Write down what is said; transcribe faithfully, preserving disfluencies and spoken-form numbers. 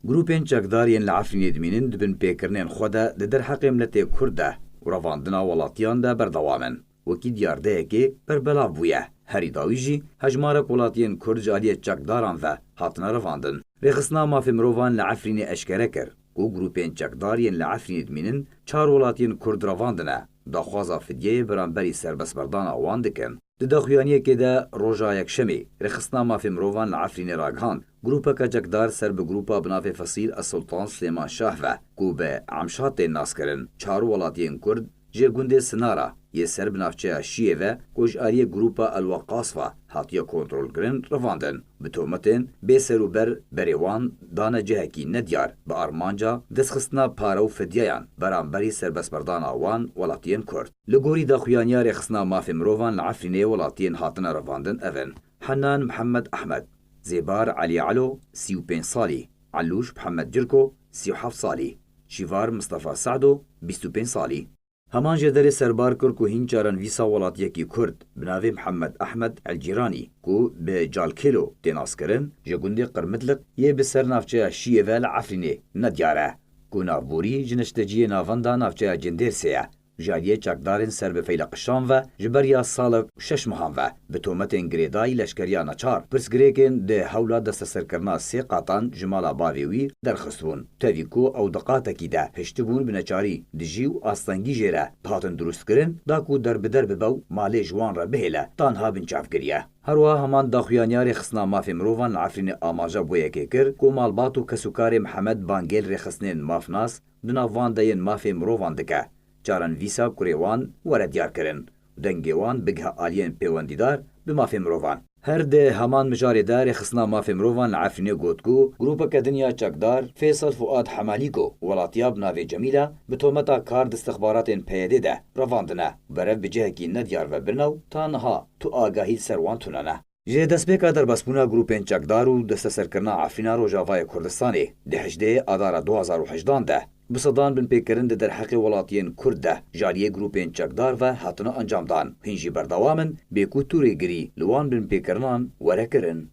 Grûpên çekdar yên li Efrînê dimînin di binpêkirinên xwe de di derheqê miletê Kurd de û revandina welatiyan de berdewam in. Wekî diyardeyekê berbelav bûye. Herî dawî jî hejmarek welatiyên Kurd ji aliyê çekdaran ve hatine revandin. Rêxistina Mafê Mirovan li Efrînê eşkere kir ku grûpên çekdar yên li Efrînê dimînin çar welatiyên Kurd revandine, daxwaza fidyeyê beramberî serbestberdana wan dikin. Di daxuyaniyekê de roja Yekşemê, Rêxistina Mafê Mirovan li Efrînê ragihand, grûpeke çekdar ser bi grûpa bi navê Fesîl Es-Sultan Silêman Şah ve, ku bi Emşa tên naskirin, çar welatiyên Kurd ji gundê Sinara yê ser bi navçeya Şiyê ve, ku ji aliyê grûpa El Weqas ve hatiye kontrolkirin, revandin. Bi tometên bê ser û ber berê wan dane cihekî nediyar, bi armanca destxistina pare û fidyeyan beramberî serbestberdana wan welatiyên Kurd. Li gorî daxuyaniya Rêxistina Mafê Mirovan li Efrînê, welatiyên hatine revandin ev in: Henan Mihemed Ehmed, Zêbar Elî Elo, sî û pênc salî, Elûş Mihemed Cirko, sî û heft salî, Şîvar Mistefa Sado, bîst û pênc salî. Heman jêderê serbar kir ku hîn çarenvîsa welatiyekî Kurd bi navê Mihemed Ehmed El Cîranî, ku bi Calkêlo tê naskirin, ji gundê Qirmitlik yê bi ser navçeya Şiyê ve li Efrînê nediyar e, ku navborî ji neşteciyê navenda navçeya Cindêrsê ye. Ji aliyê çekdarên ser bi Feyleqişan ve ji ber ya salek û şeş mehan ve bi tometên girêdayî leşkeriya neçar, pirsgirêkên di hewla desteserkirina sê qatan ji mala bavê wî derxistibûn. Tevî ku ew di qatekî de hiştibûn bi neçarî dijî û astengî jê re dihatin dirustkirin, da ku derbider bibe û malê ji wan re bihêle, tanha binçav kiriye. Her wiha heman daxuyaniya Rêxistina Mafê Mirovan li Efrînê amaje bo yekê kir ku malbat û kesûkarê Mihemed Bangêl rêxistinên mafnas di nav van de yên mafê mirovan dike, çarenvîsa kurê wan were diyarkirin û dengê wan bigihe aliyên pêwendîdar bi mafê mirovan. Her di heman mijarê de Rêxistina Mafê Mirovan li Efrînê got ku grûpeke din ya çekdar Fêsal Fuad Hemalîko, welatiya bi navê Cemîla, bi tometa kar di istixbaratên P Y D'ê de revandine û berev bi cihekî nediyar ve birine û ta niha tu agahî li ser wan tune ne. Ji destpêka derbasbûna grûpên çekdar û desteserkirina Efrîna Rojavayê Kurdistanê di hejdê Adara du hazar û hejdan de, bi sedan binpêkirin di derheqê welatiyên Kurd de ji aliyê grûpên çekdar ve hatine encamdan. Hîn jî berdewam in, bê ku tûrê girî li wan binpêkirinan were kirin.